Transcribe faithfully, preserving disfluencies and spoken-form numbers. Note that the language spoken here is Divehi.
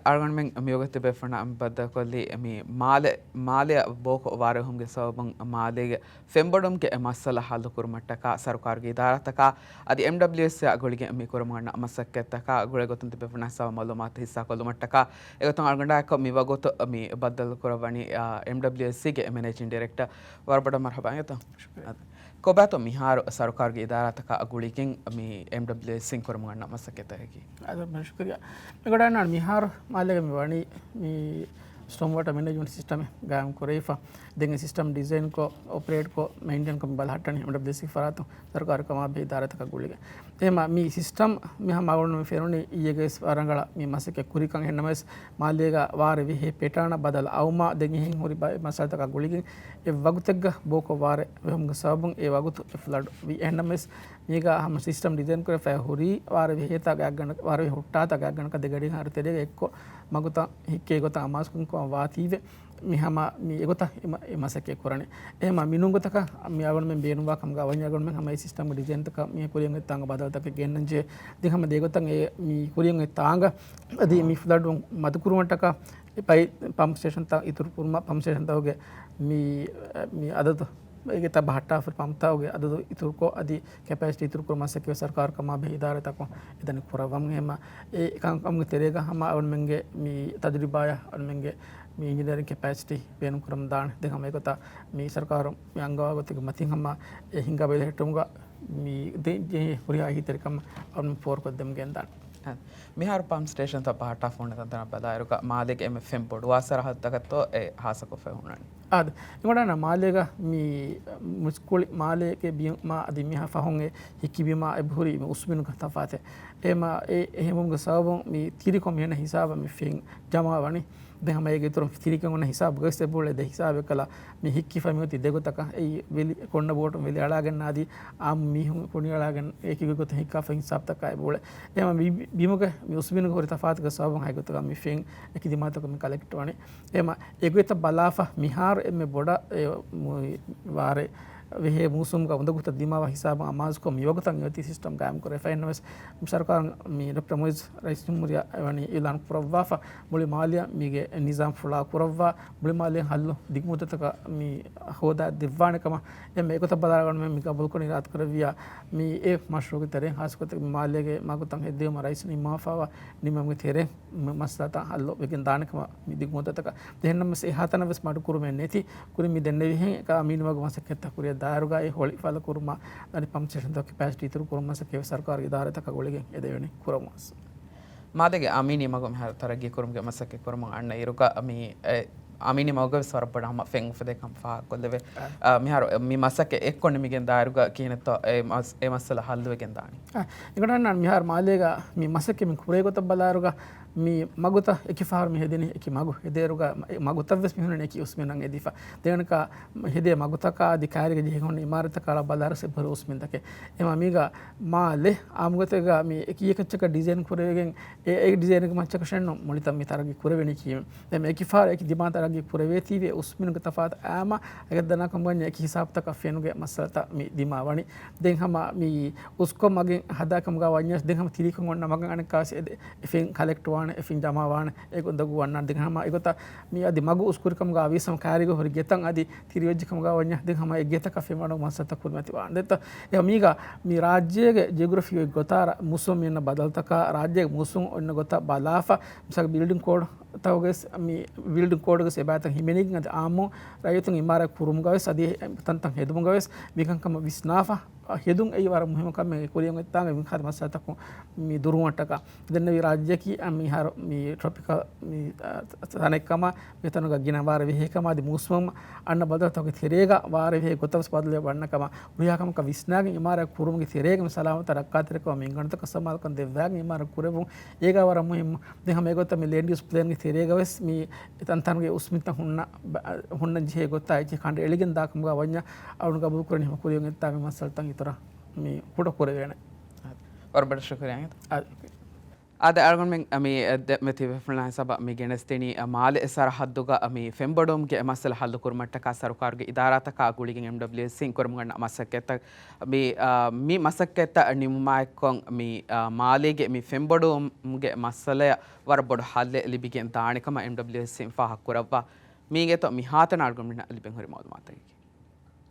އަޅުގަނޑުމެން މިވަގުތު ބޭފުޅުންނާ ބައްދަލުކޮށްލީ މި މާލެ، މާލެއަށް ބޯކޮށް ވާރޭ ހުމުގެ ސަބަބުން މާލޭގެ ފެންބޮޑުމުގެ މައްސަލަ ހައްލުކުރުމަށްޓަކާ ސަރުކާރުގެ އިދާރާތަކާ އަދި އެމްޑަބްލިއުއެސްއާ ގުޅިގެން މި ކުރަމުން އަންނަ މަސައްކަތްތަކާ ގުޅޭގޮތުން ތިބޭފުޅުންނާ ހިސާބަށް މައުލޫމާތު ހިއްސާކޮށްލުމަށްޓަކާ އެގޮތުން އަޅުގަނޑާއެކު މިވަގުތު މި ބައްދަލުކުރައްވަނީ، އާ، އެމްޑަބްލިއުއެސްސީގެ މެނޭޖިން ޑިރެކްޓަރ. ވަރަށް ބޮޑަށް މަރުޙަބާ އިނގޭތޯ. ކޮބާތޯ މިހާރު ސަރުކާރުގެ އިދާރާތަކާ ގުޅިގެން މި އެމްޑަބްލިއުއެސްއިން ކުރަމުން އަންނަ މަސައްކަތަކީ؟ އާދެ، ބޮޑަށް ޝުކުރިއްޔާ. މިގޮޑަށް އަންނާން މިހާރު މާލޭގަ މި ވަނީ މި ސްޓޯމް ވާޓަ މެނޭޖްމަންޓް ސިސްޓަމެއް ގާއިމް ކުރެވިފަ. ދެން އެ ސިސްޓަމް ޑިޒައިންކޮށް، އޮޕަރޭޓްކޮށް، މެއިންޓެންކޮށް މި ބަލަހައްޓަނީ އެމްޑަބްލިއުއެސްގެ ފަރާތުން ސަރުކާރު ކަމާބެހޭ އިދާރާތަކާ ގުޅިގެން. އެހެމަ މި ސިސްޓަމް މިހާ މަގުން ފެނުނީ އިއްޔެގެ ވަރަށް ރަނގަޅަށް މި މަސައްކަތް ކުރިކަން. އެހެންނަމަވެސް މާލޭގަ ވާރޭ ވިހޭ ޕެޓާނަށް ބަދަލު އައުމާ ދެން އެހެން ހުރި ބައެއް މައްސަލަތަކާ ގުޅިގެން އެ ވަގުތެއްގަ ބޯކޮށް ވާރޭ ވެހުމުގެ ސަބަބުން އެ ވަގުތު އެ ފްލަޑް ވި. އެހެންނަމަވެސް މީގަ ހަމަ ސިސްޓަމް ޑިޒައިން ކުރެފައި ހުރީ ވާރޭ ވިހޭތާ ގާތްގަނޑަކަށް، ވާރޭ ވިހޭ ހުއްޓާތާ ގާތްގަނޑަކަށް ދެ ގަޑި އަހަރު ތެރޭގަ އެއްކޮށް މަގުތައް ހިއްކޭ ގޮތަށް އަމާޒުކުރުން ވާތީވެ. މި ހަމަ މި އެގޮތަށް އެ މަ-، އެ މަސައްކަތް ކުރަނީ. އެހެމަ މިނޫން ގޮތަކަށް މި އަޅުގަނޑުމެން ބޭނުންވާ ކަމުގަ ވަންޏާ އަޅުގަނޑުމެން ހަމަ އެ ސިސްޓަމްގެ ޑިޒައިންތަކަށް މި ކުރިޔަށް އޮތް ތާނގަ ބަދަލުތަކެއް ގެންނަން ޖެހޭ. ދެން ހަމަ ދޭގޮތަށް އެ މި ކުރިޔަށް އޮތް ތާނގަ އަދި މި ފްލަޑުން މަދުކުރުމަށްޓަކާ އެ ޕައި-، ޕަމްޕް ސްޓޭޝަންތައް އިތުރު ކުރުމަށް، ޕަމްޕް ސްޓޭޝަންތަކުގެ މި، މި އަދަދު އޭގެ ތައް ބަހައްޓާފަ ޕަމްޕްތަކުގެ އަދަދު އިތުރުކޮށް އަދި ކެޕޭސިޓީ އިތުރުކުރުމަށް ސަރުކާރު ކަމާބެހޭ އިދާރާތަކުން އެދަނީ ކުރައްވަމުން. އެހެމަ އެ ކަންކަމުގެ ތެރޭގަ ހަމަ އަޅުގަނޑުމެންގެ މި ތަޖުރިބާއަށް އަޅުގަނޑުމެންގެ މި އިންޖިނިއަރިން ކެޕޭސިޓީ ބޭނުން ކުރަމުން ދާނެ. ދެން ހަމަ އެގޮތަށް މި ސަރުކާރު މި އަންގަވާ ގޮތުގެ މަތިން ހަމަ އެ ހިންގާ ބެލެހެއްޓުމުގަ މި ދެ-، ޖެހޭ ހުރިހާ އެހީތެރިކަމަށް އަޅުގަނޑު ފޯރުކޮށްދެމުން ގެންދާނެ. މިހާރު ޕަމްޕް ސްޓޭޝަންތައް ބަހައްޓާފަ ހުންނަ ތަންތަނަށް ބަލާއިރުގަ މާލޭގެ އެންމެ ފެން ބޮޑުވާ ސަރަހައްދުތަކަށްތޯ އެ ހާއްސަކޮށްފައި ހުންނަނީ؟ އާދެ، އެގޮޑަށް މާލޭގަ މި މުސްކުޅި މާލޭގެ ބިމާ އަދި މިހާ ފަހުން އެ ހިކި ބިމާ އެބަހުރި މި އުސްމިނުގެ ތަފާތެއް. އެމާ އެ އެހެމުންގެ ސަބަބުން މި ތިރިކޮށް މިހެން ހިސާބަށް މި ފެން ޖަމާ ވަނީ. ދެން ހަމަ އޭގެ އިތުރުން ތިރިކޮށް އޮންނަ ހިސާބުގަވެސް އެބައުޅޭ ދެ ހިސާބެއް ކަލާ މި ހިއްކިފަ މިއޮތީ ދެގޮތަކަށް. އެއީ ވެލި ކޮންނަ ބޯޓުން ވެލި އަޅާގެން އަދި އާއްމު މީހުން ކުނިއަޅާގެން އެކި ގޮތަށް ހިއްކާފަ ހިސާބުތަކާ އެބައުޅޭ. އެހެމަ މި ބިމުގެ މި އުސްމިނުގެ ހުރި ތަފާތުގެ ސަބަބުން ހަގީގަތުގަ މި ފެން އެކި ދިމާތަކުން މި ކަލެކްޓް ވަނީ. އެހެމަ އެގޮތަށް ބަލާފަ މިހާރު އެންމެ ބޮޑަށް އެ މު-، ވާރޭ ވިހޭ މޫސުމުގަ އުނދަގޫތައް ދިމާވާ ހިސާބަށް އަމާޒުކޮށް މިވަގުތަށް އެއޮތީ ސިސްޓަމް ގާއިމް ކުރެފަ. އެހެންނަމަވެސް ސަރުކާރުން މި ޑޮކްޓަރ މުއިއްޒު ރައީސުލްޖުމްހޫރިއްޔާ އެވަނީ އިއުލާން ކުރައްވާފަ މުޅި މާލެއަށް މީގެ ނިޒާމް ފުޅާ ކުރައްވާ، މުޅި މާލެ ހައްލު ދިގުމުއްދަތަކަށް މި ހޯދާ ދެއްވާނެ ކަމަށް. އެ މި އެގޮތަށް ބަލާ އަޅުގަނޑުމެން މި ގަބޫލުކުރަނީ އިރާދަކުރެއްވިއްޔާ މި އެ މަޝްރޫޢުގެ ތެރެއިން ހާއްސަގޮތަށް މި މާލޭގެ މަގުތައް ހެއްދެވުމަށް ރައީސުން ނިންމާފައިވާ ނިންމުމުގެ ތެރެއިން މަ-، މައްސަލަތައް ހައްލު ވެގެން ދާނެ ކަމަށް މި ދިގުމުއްދަތަކަށް. އެހެންނަމަވެސް އެ ހަތަނަށް ވެސް މަޑުކުރުމެއް ނެތި ކުރިން މި ދެންނެވިހެން އެކަ އަމީނީ މަގު މަސައްކަތްތައް ކުރިއަށް ދާއިރުގަ އެ ހޮޅި ފާޅުކުރުމަށް އަދި ޕަމްޕް ސްޓޭޝަންތަކުގެ ކެޕޭސިޓީ އިތުރު ކުރުމަށް ސަރުކާރުގެ އިދާރާތަކާ ގުޅިގެން އެދެވޭނެ ކުރަމުން. މާލޭގެ އަމީނީ މަގު މިހާރު ތަރައްގީ ކުރުމުގެ މަސައްކަތް ކުރަމުން އަންނަ އިރުގަ މި އެ އަމީނީ މަގުގަ ވެސް ވަރަށް ބޮޑަށް ހަމަ ފެން އުފެދޭ ކަމަށް ފާހަގަކޮށްލެވޭ. އާ، މިހާރު މި މަސައްކަތް އެއްކޮށް ނިމިގެން ދާއިރުގަ ކިހިނެއްތޯ އެ މަސް-، އެ މައްސަލަ ހައްލު ވެގެން ދާނީ؟ އާ، އެގޮޑަށް އަންނާން މިހާރު މާލޭގަ މި މަސައްކަތް މި ކުރޭ ގޮތަށް ބަލާއިރުގަ މި މަގުތައް އެކި ފަހަރު މި ހެދެނީ އެކި މަގު ހެދޭއިރުގަ އެ މަގުތައް ވެސް މި ހުންނަނީ އެކި އުސްމިނަށް އެދިފަ. ދެން އަނެއްކާ ހެދޭ މަގުތަކާ އަދި ކައިރީގަ ޖެހި ހުންނަ އިމާރާތްތަކާ ބަލާއިރު އެބަހުރި އުސްމިންތަކެއް. އެމަ މީގަ މާލެ އާއްމުގޮތެއްގަ މި އެކި އެކައްޗަކަށް ޑިޒައިން ކުރެވިގެން އެ، އެ ޑިޒައިންގެ މައްޗަކަށެއްނު މުޅިތައް މި ތަރައްގީ ކުރެވެނީ ކީއްވެ. ދެން އެކި ފަހަރު އެކި ދިމާ ތަރައްގީ ކުރެވޭތީވެ އުސްމިނުގެ ތަފާތު އާމަ އެގަދަނާކަމުގަ އެކި ހިސާބުތަކަށް ފެނުގެ މައްސަލަތައް މި ދިމާވަނީ. ދެން ހަމަ މި އުސްކޮށް މަގެއް ހަދާކަމުގަ ވަންޏާސް ދެން ހަމަ ތިރީކޮށް އޮންނަ މަގަށް އަނެއްކާސް އެ، އެ ފެން ކަލެކްޓް ވާނެ، އެ ފެން ޖަމާ ވާނެ، އެ ގޮންދަގޫ ވަންނާނެ. ދެން ހަމަ އެގޮތަށް މި އަދި މަގު އުސްކުރިކަމުގަ ވީސް ހަމަ ކައިރީގަ ހުރި ގެތައް އަދި ތިރިވެއްޖެ ކަމުގަ ވަންޏާ ދެން ހަމަ އެ ގެތަކަށް ފެން ވަނުމުގެ މައްސަލަތައް ކުރިމަތިވާނެ. ދެން އެ މީގަ މި ރާއްޖޭގެ ޖިއޮގްރަފީ އޮތް ގޮތާ ރަ-، މޫސުމް މި އަންނަ ބަދަލުތަކާ ރާއްޖޭގެ މޫސުމް އޮންނަ ގޮތަށް ބަލާފަ މިސާލަކަށް ބިލްޑިން ކޯޑް ތަކުގަވެސް މި ބިލްޑިން ކޯޑުގަވެސް އެބައިތަން ހިމެނިގެން އަދި އާއްމު ރައްޔިތުން އިމާރާތް ކުރުމުގަވެސް އަދި ތަންތަން ހެދުމުގަވެސް މިކަންކަމަށް ވިސްނާފަ ހެދުން އެއީ ވަރަށް މުހިއްމު ކަމެއް. ކުރިއަށް އޮތްތާނގަ މި ހަދި މައްސަލަތަކުން މި ދުރުވުމަށްޓަކާ ދެންނެވި ރާއްޖެއަކީ މިހާރު މި ޓްރޮޕިކަލް މި ތަނެއްކަމަށް މިތަނުގަ ގިނަ ވާރޭ ވިހޭކަމާ އަދި މޫސުމަށް އަންނަ ބަދަލުތަކުގެ ތެރޭގަ ވާރޭ ވިހޭ ގޮތަށް ވެސް ބަދަލުވެ ވަންނަ ކަމަށް ހުރިހާ ކަމަކަށް ވިސްނާގެން އިމާރާތް ކުރުމުގެ ތެރޭގަ މި ސަލާމަތް ރައްކާތެރިކަމަށް މި އިންގަނޑުތަކަށް ސަމާލުކަން ދެއްވާގެން އިމާރާތް ކުރެވުން އޭގަ ވަރަށް މުހިއްމު. ދެން ހަމަ އެގޮތަށް މި ލޭންޑް ޔޫސް ޕްލޭންގެ ތެރޭގަވެސް މި ތަންތަނުގެ އުސްމިތައް ހުންނަ، ހުންނަން ޖެހޭ ގޮތާ އެއްޗެއް ކަނޑައެޅިގެން ދާކަމުގަ ވަންޏާ އަޅުން ގަބޫލުކުރަނީ ހަމަ ކުރިއަށް އޮތްތާ މި މައްސަލަތައް އިތުރަށް މި ކުޑަ ކުރެވޭނެ. ވަރަށް ބޮޑަށް ޝުކުރިއްޔާ. އާދެ، އަޅުގަނޑުމެން މި ދެ-، މެ ތިބޭފުޅުންނާ ހިސާބަށް މި ގެނެސްދިނީ، މާލެ ސަރަހައްދުގަ މި ފެންބޮޑުވުމުގެ މައްސަލަ ހައްލުކުރުމަށްޓަކާ ސަރުކާރުގެ އިދާރާތަކާ ގުޅިގެން އެމްޑަބްލިއުއެސްސީން ކުރަމުން އަންނަ މަސައްކަތްތައް މި، މި މަސައްކަތްތައް ނިމުމާއެއްކޮށް މި، މާލޭގެ މި ފެންބޮޑުވުމުގެ މައްސަލަޔަށް ވަރަށް ބޮޑު ހައްލެއް ލިބިގެން ދާނެ ކަމަށް އެމްޑަބްލިއުއެސްސީން ފާހަގަކުރައްވާ. މީގެތޯ މިހާތަނަށް އަޅުގަނޑުމެންނަށް ލިބެން ހުރި މައުލޫމާތަކީ.